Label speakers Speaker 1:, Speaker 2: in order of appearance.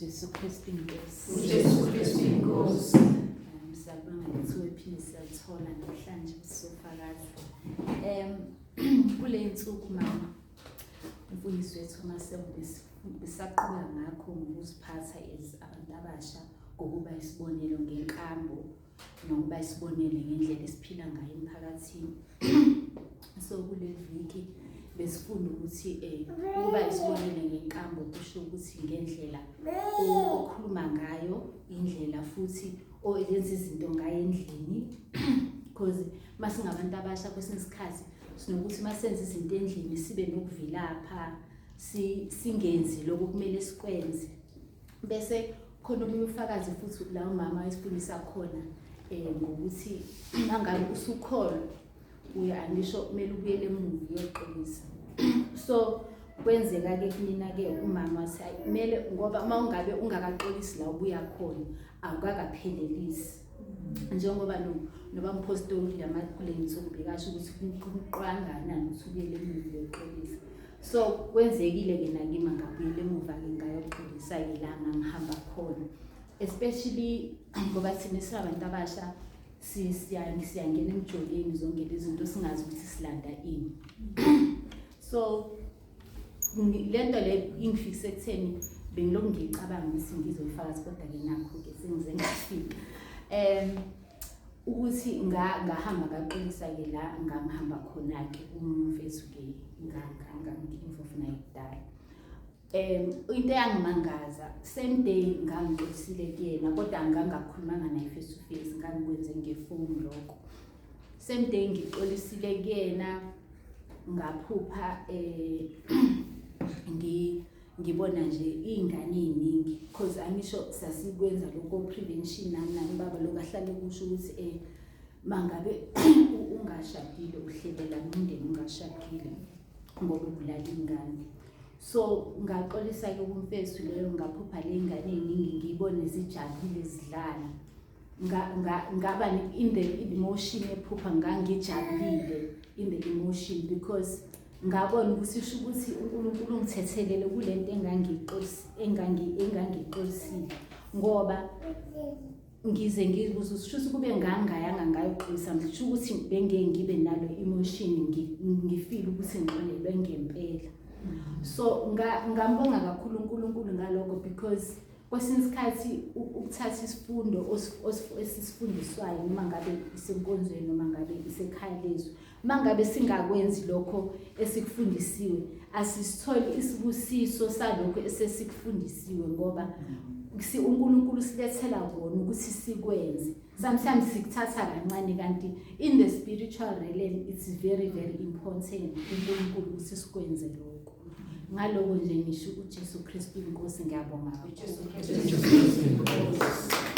Speaker 1: UJesu Kristu inkosi.
Speaker 2: UJesu Kristu inkosi.
Speaker 1: Siyabonga ngethuba ephinde siyalithola namhlanje ukuthi sofakaza. Kule insuku mama umfundisi wethu uMaseko besaqhubeka ngakho ngokuziphatha as abantu abasha, ngokuba isibonelo ngenkambo nokuba isibonelo ngendlela esiphila ngayo emphakathini. So kule viki besifunda ukuthi ukuba isibonelo ngenkambo kusho ukuthi ngendlela okhuluma ngayo, indlela futhi oyenza izinto ngayo endlini, because masingabantu abasha kwesinye isikhathi sinokuthi masenza izinto endlini sibe nokuvilapha, singenzi lokho kumele sikwenze. Bese khona omunye ufakazi futhi la umama esifundisa khona ngokuthi mangabe usukholwa uya angisho kumele ubuyele emuva uyoxolisa. So kwenzeka ke kumina ke umama wathi kumele, ngoba uma ungabe ungakaxolisi la ubuya khona awukakaphelelisi, njengoba noba mpostoli lama kule nsuku bekasho ukuthi kumqwangana ukuthi ubuyele emuva uyoxolisa. So kwenzekile ke nakimi ngabuyela emuva ke ngayoxolisa ke la ngangihamba khona, especially ngoba thina singabantu abasha siyangena emjoleni zonke lezi zinto singazi ukuthi silanda ini. So lento le ingifikise ekutheni bengilokhu ngiyicabanga ukuthi ngizoyifakaza, kodwa ke nakho ke sengize ngafika ukuthi ngahamba ngaxolisa ke la ngangihamba khona ke umfethu ke ngangi-involve naye kudala. Into eyangimangaza, same day ngangixolisile kuyena, kodwa ngangakhulumanga naye face to face, ngangikwenze ngefoni lokho. Same day ngixolisile kuyena, ngaphupha ngibona nje iy'ngane ey'ningi, cause angisho sasikwenza lokho prevention nani nani, baba lokhu ahlale kusho ukuthi mangabe ungashadile uhlelela umndeni ungashadile ngoba ubulala ingane. So ngaxolisa-ke kumfethu leyo, ngaphupha le ngane ey'ningi ngiyibone zijabulile zidlala. Ngaba in the emotion ephupha ngangijabulile in the emotion, because ngabona ukuthi sho ukuthi uNkulunkulu ungithethelele kule nto engangiyixolisile, ngoba ngize ngibuza ukuthi shuthi kube ngangayanga ngayoxolisa, ngisho ukuthi bengeke ngibe nalo emotion ngifile ukuthi ngixolelwe ngempela. So ngambonga kakhulu uNkulunkulu ngalokho, because kwesinye isikhathi ukuthatha isifundo esisifundiswayo noma ngabe isenkonzweni noma ngabe isekhaya lezwi, mangabe singakwenzi lokho esikufundisiwe asisitholi isibusiso salokho esesikufundisiwe, ngoba uNkulunkulu silethela kona ukuthi sikwenze. Sometimes sikuthatha kancane, kanti in the spiritual realm it's very very important uNkulunkulu ukuthi sikwenze lokho. Ngaloko nje ngisho uJesu Kristu inkosi, ngiyabonga.
Speaker 2: UJesu Kristu inkosi.